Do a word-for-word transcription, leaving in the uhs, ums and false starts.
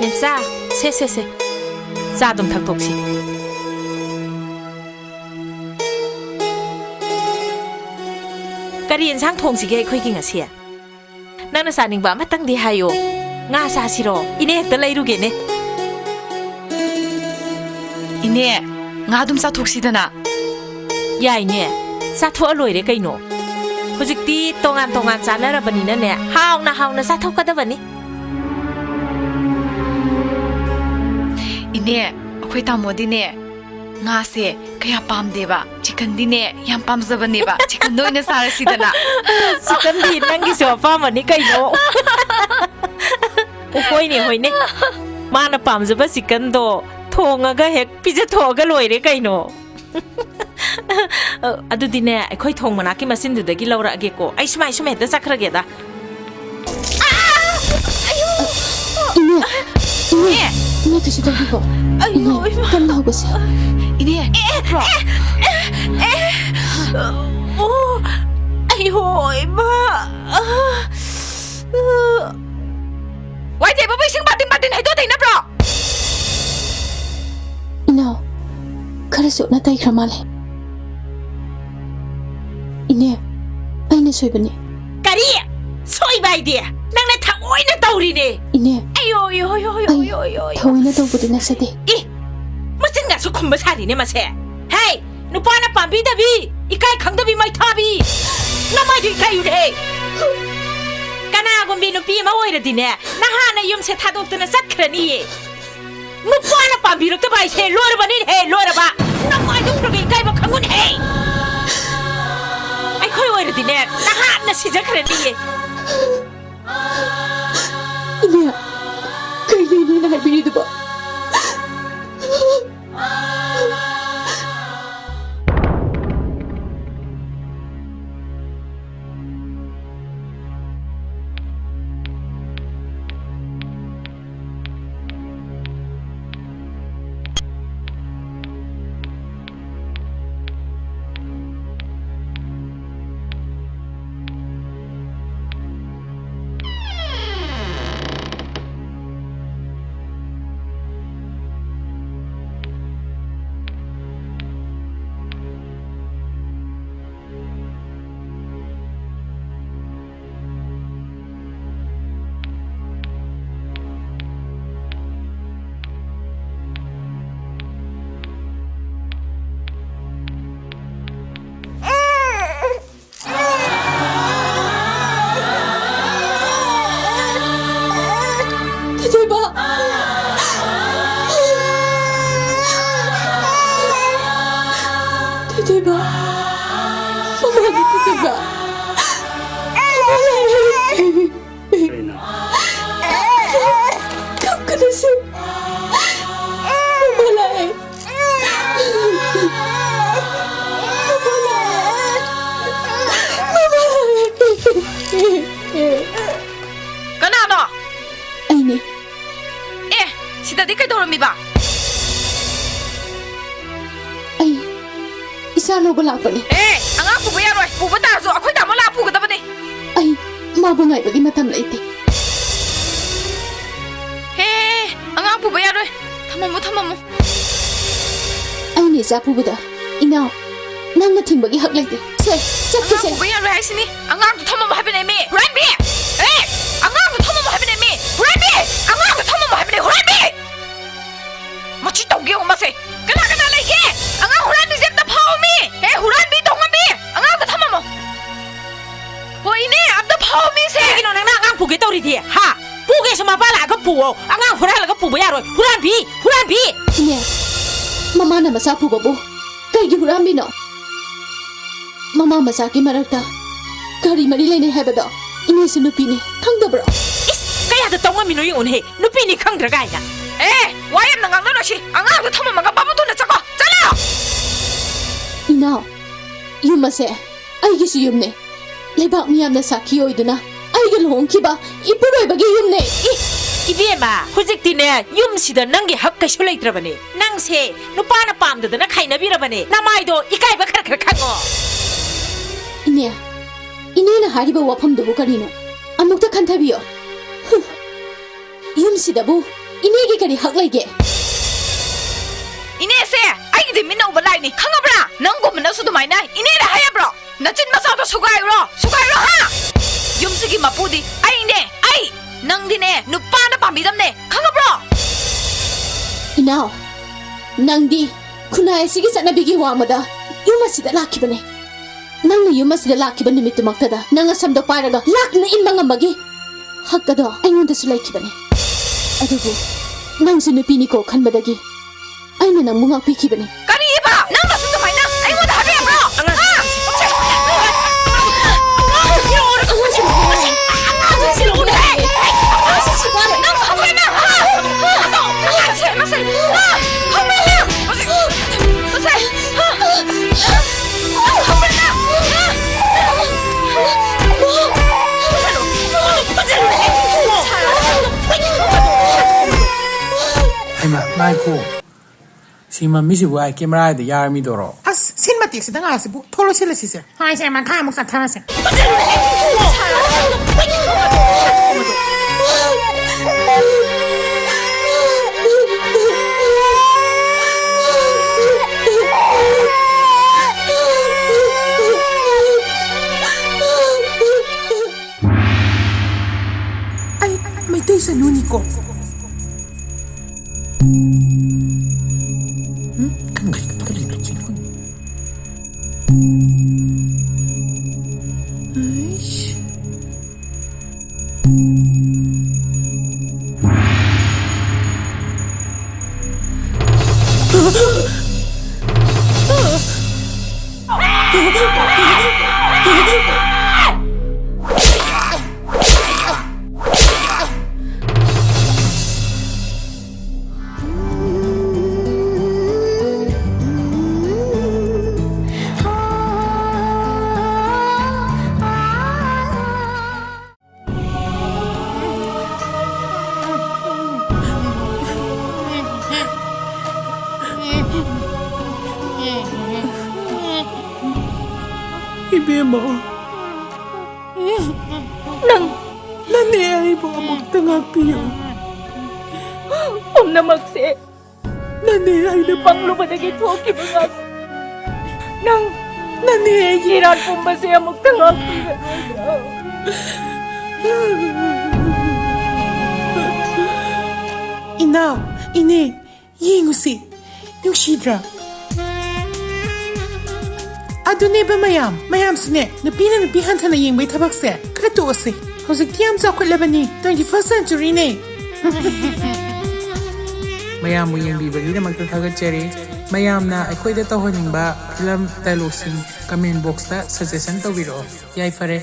ꯃꯦꯝꯆꯥ, ꯁꯦ, ꯁꯦ, ꯁꯦ꯫ ꯆꯥ ꯑꯗꯨꯝ ꯊꯛꯇꯣꯛꯁꯤ꯫ ꯀꯔꯤ ꯌꯦꯟꯁꯥꯡ ꯊꯣꯡꯁꯤꯒꯦ ꯑꯩꯈꯣꯏꯒꯤ ꯉꯁꯤ? ꯅꯪꯅ ꯆꯥꯅꯤꯡꯕ ꯑꯃꯇꯪꯗꯤ ꯍꯥꯏꯌꯣ꯫ ꯉꯥ ꯆꯥꯁꯤꯔꯣ? ꯏꯅꯦ ꯍꯦꯛꯇ ꯂꯩꯔꯨꯒꯦꯅꯦ꯫ ꯏꯅꯦ, ꯉꯥ ꯑꯗꯨꯝ ꯆꯥꯊꯣꯛꯁꯤꯗꯅ꯫ ꯌꯥꯏꯅꯦ, ꯆꯥꯊꯣꯛꯑ ꯂꯣꯏꯔꯦ ꯀꯩꯅꯣ꯫ ꯍꯧꯖꯤꯛꯇꯤ ꯇꯣꯉꯥꯟ ꯇꯣꯉꯥꯟ ꯆꯥꯅꯔꯕꯅꯤꯅꯅꯦ, ꯍꯥꯎꯅ ꯍꯥꯎꯅ ꯆꯥꯊꯣꯛꯀꯗꯕꯅꯤ꯫ ꯏꯅꯦ, ꯑꯩꯈꯣꯏ ꯇꯥꯃꯣꯗꯤꯅꯦ, ꯉꯥꯁꯦ ꯀꯌꯥ ꯄꯥꯝꯗꯦꯕ꯫ ꯆꯤꯛꯀꯟꯗꯤꯅꯦ ꯌꯥꯝ ꯄꯥꯝꯖꯕꯅꯦꯕ꯫ ꯆꯤꯛꯀꯟꯗ ꯑꯣꯏꯅ ꯆꯥꯔꯁꯤꯗꯅ꯫ ꯆꯤꯛꯀꯟꯗꯤ ꯅꯪꯒꯤꯁꯨ ꯑꯄꯥꯝꯕꯅꯤ ꯀꯩꯅꯣ꯫ ꯑꯣ, ꯍꯣꯏꯅꯦ, ꯍꯣꯏꯅꯦ꯫ ꯃꯥꯅ ꯄꯥꯝꯖꯕ ꯆꯤꯛꯀꯟꯗꯣ ꯊꯣꯡꯉꯒ ꯍꯦꯛ ꯄꯤꯖꯊꯣꯛꯑꯒ ꯂꯣꯏꯔꯦ ꯀꯩꯅꯣ꯫ ꯑ, ꯑꯗꯨꯗꯤꯅꯦ, ꯑꯩꯈꯣꯏ ꯊꯣꯡ ꯃꯅꯥꯛꯀꯤ ꯃꯆꯤꯟꯗꯨꯗꯒꯤ ꯂꯧꯔꯛꯑꯒꯦꯀꯣ꯫ ꯑꯩ ꯁꯨꯃꯥꯏ ꯁꯨꯝ ꯍꯦꯛꯇ ꯆꯠꯈ꯭ꯔꯒꯦꯗ꯫ ꯏꯅꯦ, ꯏꯅꯦ, ꯏꯅꯦ, ꯀꯩꯁꯨ ꯇꯧꯗꯦꯀꯣ? ꯑꯌꯣ, ꯏꯅꯦ, ꯏꯃꯥ꯫ ꯀꯟꯅ ꯍꯧꯒꯠꯁꯦ꯫ ꯏꯅꯦ, ꯐꯨꯛꯄ꯭ꯔꯣ? ꯑꯣ, ꯑꯌꯣ, ꯏꯃꯥ꯫ ꯋꯥꯏ ꯇꯩꯕꯕꯨ ꯏꯁꯤꯡ ꯕꯥꯇꯤꯟ ꯕꯥꯇꯤꯟ ꯍꯩꯗꯣꯛ ꯇꯩꯅꯕ꯭ꯔꯣ? ꯏꯅꯥꯎ, ꯈꯔ ꯆꯨꯞꯅ ꯇꯩꯈ꯭ꯔ ꯃꯥꯜꯂꯦ꯫ ꯏꯅꯦ, ꯑꯩꯅ ꯁꯣꯏꯕꯅꯦ꯫ ꯀꯔꯤ? ꯁꯣꯏꯕ ꯍꯥꯏꯗꯤ? ꯅꯪꯅ ꯊꯑꯣꯏꯅ ꯇꯧꯔꯤꯅꯦ꯫ ꯏꯅꯦ꯫ ꯑꯌꯣ, ꯑꯌꯣ, ꯑꯌꯣ, ꯑꯌꯣ, ꯑꯩ ꯑꯌꯣ, ꯑꯌꯣ, ꯑꯌꯣ꯫ ꯊꯑꯣꯏꯅ ꯇꯧꯕꯗꯤ ꯅꯠꯆꯗꯦ꯫ ꯏ! ꯃꯆꯤꯟꯒꯁꯨ ꯈꯨꯝꯕ ꯁꯥꯔꯤꯅꯦ ꯃꯁꯦ꯫ ꯍꯦ! ꯅꯨꯄꯥꯅ ꯄꯥꯝꯕꯤꯗꯕꯤ, ꯏꯀꯥꯏ ꯈꯪꯗꯕꯤ ꯃꯩꯊꯥꯕꯤ! ꯅꯃꯥꯏꯗꯨ ꯏꯀꯥꯏꯌꯨꯅꯦꯍꯦ! ꯀꯅꯥꯒꯨꯝꯕꯤ ꯅꯨꯄꯤ ꯑꯃ ꯑꯣꯏꯔꯗꯤꯅꯦ, ꯅꯍꯥꯟꯅ ꯌꯨꯝꯁꯦ ꯊꯥꯗꯣꯛꯇꯅ ꯆꯠꯈ꯭ꯔꯅꯤꯌꯦ꯫ ꯅꯨꯄꯥꯅ ꯄꯥꯝꯕꯤꯔꯛꯇꯕ ꯍꯥꯏꯁꯦ ꯂꯣꯏꯔꯕꯅꯤꯅꯦꯍꯦ, ꯂꯣꯏꯔꯕ! ꯅꯃꯥꯏꯗꯨ ꯈꯔ ꯏꯀꯥꯏꯕ ꯈꯪꯉꯨꯅꯦꯍꯦ! ꯑꯩꯈꯣꯏ ꯑꯣꯏꯔꯗꯤꯅꯦ, ꯅꯍꯥꯟꯅ ꯁꯤꯖꯈ꯭ꯔꯅꯤꯌꯦ꯫ ꯏꯅꯦ, ꯀꯩꯅꯣ ꯏꯅꯦꯅ ꯍꯥꯏꯕꯤꯔꯤꯗꯨꯕꯣ? ꯊꯣꯏꯊꯣꯏꯕ! ꯊꯣꯏꯊꯣꯏꯕ! ꯃꯃꯥꯅꯤ ꯊꯣꯏꯊꯣꯏꯕ! ꯃꯃꯥ ꯂꯥꯛꯑꯦ! ꯀꯞꯀꯅꯨꯁꯦ! ꯃꯃꯥ ꯂꯥꯛꯑꯦ! ꯀꯅꯥꯅꯣ? ꯑꯩꯅꯦ꯫ ꯑꯦ, ꯁꯤꯗꯗꯤ ꯀꯩꯗꯧꯔꯝꯃꯤꯕ? ꯑꯩ ꯏꯆꯥ ꯂꯧꯕ ꯂꯥꯛꯄꯅꯦ꯫ ꯑꯦ, ꯑꯉꯥꯡ ꯄꯨꯕ ꯌꯥꯔꯣꯏ꯫ ꯄꯨꯕ ꯇꯥꯔꯁꯨ ꯑꯩꯈꯣꯏ ꯇꯥꯃꯣ ꯂꯥꯛꯑ ꯄꯨꯒꯗꯕꯅꯦ꯫ ꯑꯩ ꯃꯥꯕꯨ ꯉꯥꯏꯕꯒꯤ ꯃꯇꯝ ꯂꯩꯇꯦ꯫ ꯍꯦ, ꯑꯉꯥꯡ ꯄꯨꯕ ꯌꯥꯔꯣꯏ꯫ ꯊꯝꯃꯝꯃꯣ, ꯊꯝꯃꯝꯃꯣ꯫ ꯑꯩꯅ ꯏꯆꯥ ꯄꯨꯕꯗ, ꯏꯅꯥꯎ, ꯅꯪꯅ ꯊꯤꯡꯕꯒꯤ ꯍꯛ ꯂꯩꯇꯦ꯫ ꯁꯦ, ꯆꯠꯈꯤꯁꯦ꯫ ꯑꯉꯥꯡ ꯄꯨꯕ ꯌꯥꯔꯣꯏ ꯍꯥꯏꯁꯤꯅꯤ꯫ ꯑꯉꯥꯡꯗꯣ ꯊꯝꯃꯝꯃꯣ ꯍꯥꯏꯕꯅꯦ ꯃꯤ꯫ ꯍꯨꯔꯥꯟꯕꯤ! ꯑꯦ! ꯑꯉꯥꯡꯗꯣ ꯊꯝꯃꯝꯃꯣ ꯍꯥꯏꯕꯅꯦ ꯃꯤ꯫ ꯍꯨꯔꯥꯟꯕꯤ! ꯑꯉꯥꯡꯗꯣ ꯊꯝꯃꯝꯃꯣ ꯍꯥꯏꯕꯅꯦ, ꯍꯨꯔꯥꯟꯕꯤ! ꯃꯁꯤ ꯇꯧꯒꯦ ꯌꯦꯡꯉꯨ ꯃꯁꯦ꯫ ꯀꯅꯥ ꯀꯅꯥ ꯂꯩꯒꯦ? ꯑꯉꯥꯡ ꯍꯨꯔꯥꯟꯕꯤꯁꯦ ꯑꯝꯇ ꯐꯥꯎꯑꯣ ꯃꯤ꯫ ꯑꯦ, ꯍꯨꯔꯥꯟꯕꯤ, ꯇꯧꯉꯝꯕꯤ! ꯑꯉꯥꯡꯗꯣ ꯊꯝꯃꯝꯃꯣ꯫ ꯇꯧꯃꯤꯁꯦ! ꯀꯩꯒꯤꯅꯣ ꯅꯪꯅ ꯑꯉꯥꯡ ꯄꯨꯒꯦ ꯇꯧꯔꯤꯗꯤ? ꯍꯥ? ꯄꯨꯒꯦꯁꯨ ꯃꯄꯥ ꯂꯥꯛꯑꯒ ꯄꯨꯑꯣ꯫ ꯑꯉꯥꯡ ꯍꯨꯔꯥꯜꯂꯒ ꯄꯨꯕ ꯌꯥꯔꯣꯏ꯫ ꯍꯨꯔꯥꯟꯕꯤ! ꯍꯨꯔꯥꯟꯕꯤ! ꯏꯅꯦ, ꯃꯃꯥꯅ ꯃꯆꯥ ꯄꯨꯕꯕꯨ ꯀꯩꯒꯤ ꯍꯨꯔꯥꯟꯕꯤꯅꯣ? ꯃꯃꯥ ꯃꯆꯥꯒꯤ ꯃꯔꯛꯇ ꯀꯔꯤ ꯃꯔꯤ ꯂꯩꯅꯩ ꯍꯥꯏꯕꯗꯣ ꯏꯅꯦꯁꯨ ꯅꯨꯄꯤꯅꯤ, ꯈꯪꯗꯕ꯭ꯔꯣ? ꯏꯁ! ꯀꯌꯥꯗ ꯇꯧ ꯉꯝꯃꯤꯅꯣ ꯌꯦꯡꯉꯨꯅꯦꯍꯦ꯫ ꯅꯨꯄꯤꯅꯤ ꯈꯪꯗ꯭ꯔꯥ ꯀꯥꯏꯅ꯫ ꯑꯦ! ꯋꯥ ꯌꯥꯝꯅ ꯉꯥꯡꯅꯔꯣꯏꯁꯤ꯫ ꯑꯉꯥꯡꯗꯣ ꯊꯝꯃꯝꯃꯒ ꯕꯥꯕꯨ ꯊꯨꯅ ꯆꯠꯈꯣ꯫ ꯆꯠꯂꯣ! ꯏꯅꯥꯎ, ꯌꯨꯝ ꯑꯁꯦ ꯑꯩꯒꯤꯁꯨ ꯌꯨꯝꯅꯦ꯫ ꯂꯩꯕꯥꯛ ꯃꯤꯌꯥꯝꯅ ꯁꯥꯈꯤ ꯑꯣꯏꯗꯨꯅ ꯑꯩꯒ ꯂꯨꯍꯣꯡꯈꯤꯕ ꯏꯄꯨꯔꯣꯏꯕꯒꯤ ꯌꯨꯝꯅꯦ꯫ ꯏ, ꯏꯕꯦꯝꯃ, ꯍꯧꯖꯤꯛꯇꯤꯅꯦ, ꯌꯨꯝꯁꯤꯗ ꯅꯪꯒꯤ ꯍꯛ ꯀꯩꯁꯨ ꯂꯩꯇ꯭ꯔꯕꯅꯦ꯫ ꯅꯪꯁꯦ ꯅꯨꯄꯥꯅ ꯄꯥꯝꯗꯗꯅ ꯈꯥꯏꯅꯕꯤꯔꯕꯅꯦ꯫ ꯅꯃꯥꯏꯗꯣ ꯏꯀꯥꯏꯕ ꯈꯔ ꯈꯔ ꯈꯪꯉꯣ꯫ ꯏꯅꯦ, ꯏꯅꯦꯅ ꯍꯥꯏꯔꯤꯕ ꯋꯥꯐꯝꯗꯨꯕꯨ ꯀꯔꯤꯅꯣ? ꯑꯃꯨꯛꯇ ꯈꯟꯊꯕꯤꯌꯣ꯫ ꯍꯨꯝ, ꯌꯨꯝꯁꯤꯗꯕꯨ ꯏꯅꯦꯒꯤ ꯀꯔꯤ ꯍꯛ ꯂꯩꯒꯦ? ꯏꯅꯦꯁꯦ ꯑꯩꯒꯤꯗꯤ ꯃꯤꯠꯅ ꯎꯕ ꯂꯥꯏꯅꯤ, ꯈꯪꯉꯕ꯭ꯔꯥ? ꯅꯪꯒꯨꯝꯕꯅꯁꯨ ꯑꯗꯨꯃꯥꯏꯅ ꯏꯅꯦꯗ ꯍꯥꯏꯌꯕ꯭ꯔꯣ? ꯅꯆꯤꯟ ꯃꯆꯥꯗꯣ ꯁꯨꯒꯥꯏꯔꯣ, ꯁꯨꯒꯥꯏꯔꯣ, ꯍꯥ? ꯌꯨꯝꯁꯤꯒꯤ ꯃꯄꯨꯗꯤ ꯑꯩꯅꯦ, ꯑꯩ! ꯅꯪꯗꯤꯅꯦ ꯅꯨꯄꯥꯅ ꯄꯥꯝꯕꯤꯗꯝꯅꯦ, ꯈꯪꯉꯕ꯭ꯔꯣ? ꯏꯅꯥꯎ, ꯅꯪꯗꯤ ꯈꯨꯟꯅꯥꯏ ꯑꯁꯤꯒꯤ ꯆꯠꯅꯕꯤꯒꯤ ꯋꯥꯡꯃꯗ ꯌꯨꯝ ꯑꯁꯤꯗ ꯂꯥꯛꯈꯤꯕꯅꯦ꯫ ꯅꯪꯅ ꯌꯨꯝ ꯑꯁꯤꯗ ꯂꯥꯛꯈꯤꯕ ꯅꯨꯃꯤꯠꯇꯨꯃꯛꯇꯗ ꯅꯪ ꯑꯁꯝꯗꯣ ꯄꯥꯏꯔꯒ ꯂꯥꯛꯅ ꯏꯟꯕ ꯉꯝꯕꯒꯤ ꯍꯛ ꯑꯗꯣ ꯑꯩꯉꯣꯟꯗꯁꯨ ꯂꯩꯈꯤꯕꯅꯦ꯫ ꯑꯗꯨꯕꯨ ꯅꯪꯁꯨ ꯅꯨꯄꯤꯅꯤꯀꯣ ꯈꯟꯕꯗꯒꯤ ꯑꯩꯅ ꯅꯪꯕꯨ ꯉꯥꯛꯄꯤꯈꯤꯕꯅꯦ꯫ ꯀꯔꯤꯕ? ꯅꯪꯅꯁꯨ ꯑꯗꯨꯃꯥꯏꯅ ꯑꯩꯉꯣꯟꯗ ꯍꯥꯏꯕ ꯌꯥꯕ꯭ꯔꯣ? ꯑꯉꯥꯡ ꯍꯥ? ꯑꯉꯥꯡꯁꯤꯡꯁꯤꯕꯨꯅꯦ! ꯑꯉꯥꯡꯁꯤꯡꯁꯤꯕꯨꯅꯦ! ꯅꯪ ꯈꯪꯕ꯭ꯔꯥ ꯅꯪ? ꯍꯥ? ꯍꯥ? ꯑꯉꯥꯡꯁꯦ, ꯃꯁꯦ! ꯍꯥ? ꯈꯪꯕ꯭ꯔꯥ ꯅꯪ? ꯃꯁꯦ! ꯍꯥ? ꯈꯪꯕ꯭ꯔꯥ ꯅꯪ? ꯍꯥ? ꯍꯩꯃꯥ, ꯉꯥꯏꯈꯣ꯫ ꯁꯤ ꯃꯝꯃꯤꯁꯤꯕꯨ ꯑꯥꯏ ꯀꯦꯃꯦꯔꯥꯗ ꯌꯥꯔꯝꯃꯤꯗꯣꯔꯣ? ꯑꯁ, ꯁꯤꯟ ꯃꯇꯦꯛꯁꯤꯗ ꯉꯥꯏꯔꯁꯤꯕꯨ꯫ ꯊꯣꯛꯂꯣ, ꯁꯤꯜꯂꯦ ꯁꯤꯁꯦ꯫ ꯍꯣꯏꯁꯦ, ꯃꯈꯥ ꯑꯃꯨꯛ ꯆꯠꯊꯔꯁꯦ꯫ ꯑꯩ ꯃꯩꯇꯩ ꯁꯅꯨꯅꯤꯀꯣ꯫ ꯎꯝ? ꯀꯔꯤꯅꯣ ꯇꯧꯔꯤꯗꯨꯕꯣ? ꯑꯩꯁ꯫ ꯏꯕꯦꯝꯃ, ꯅꯪ ꯅꯅꯦ ꯑꯩꯕꯨ ꯑꯃꯨꯛꯇ ꯉꯥꯛꯄꯤꯌꯨ꯫ ꯄꯨꯝꯅꯃꯛꯁꯦ ꯅꯅꯦ ꯑꯩꯅ ꯄꯪꯂꯨꯕꯗꯒꯤ ꯊꯣꯛꯈꯤꯕ ꯉꯥꯛ ꯅꯪ ꯅꯅꯦ ꯑꯩꯒꯤ ꯏꯔꯥꯠ ꯄꯨꯝꯕꯁꯦ ꯑꯃꯨꯛꯇ ꯉꯥꯛꯄꯤꯔꯔꯣꯏꯗ꯭ꯔꯣ? ꯏꯅꯥꯎ, ꯏꯅꯦ, ꯌꯦꯡꯉꯨꯁꯤ, ꯅꯨꯡꯁꯤꯗ꯭ꯔꯥ? ꯑꯗꯨꯅꯦꯕ ꯃꯌꯥꯝ, ꯃꯌꯥꯝꯁꯨꯅꯦ, ꯅꯨꯄꯤꯅ ꯅꯨꯄꯤ ꯍꯟꯊꯅ ꯌꯦꯡꯕꯩ ꯊꯕꯛꯁꯦ ꯈꯔ ꯇꯣꯛꯑꯁꯤ꯫ ꯍꯧꯖꯤꯛꯇꯤ ꯌꯥꯝ ꯆꯥꯎꯈꯠꯂꯕꯅꯤ, twenty first centuryꯅꯦ꯫ ꯃꯌꯥꯝꯕꯨ ꯌꯦꯡꯕꯤꯕꯒꯤꯗꯃꯛꯇ ꯊꯥꯒꯠꯆꯔꯤ꯫ ꯃꯌꯥꯝꯅ ꯑꯩꯈꯣꯏꯗ ꯇꯧꯍꯟꯅꯤꯡꯕ ꯐꯤꯂꯝ dialogueꯁꯤꯡ comment boxꯇ suggestion ꯇꯧꯕꯤꯔꯛꯑꯣ꯫ ꯌꯥꯏꯐꯔꯦ꯫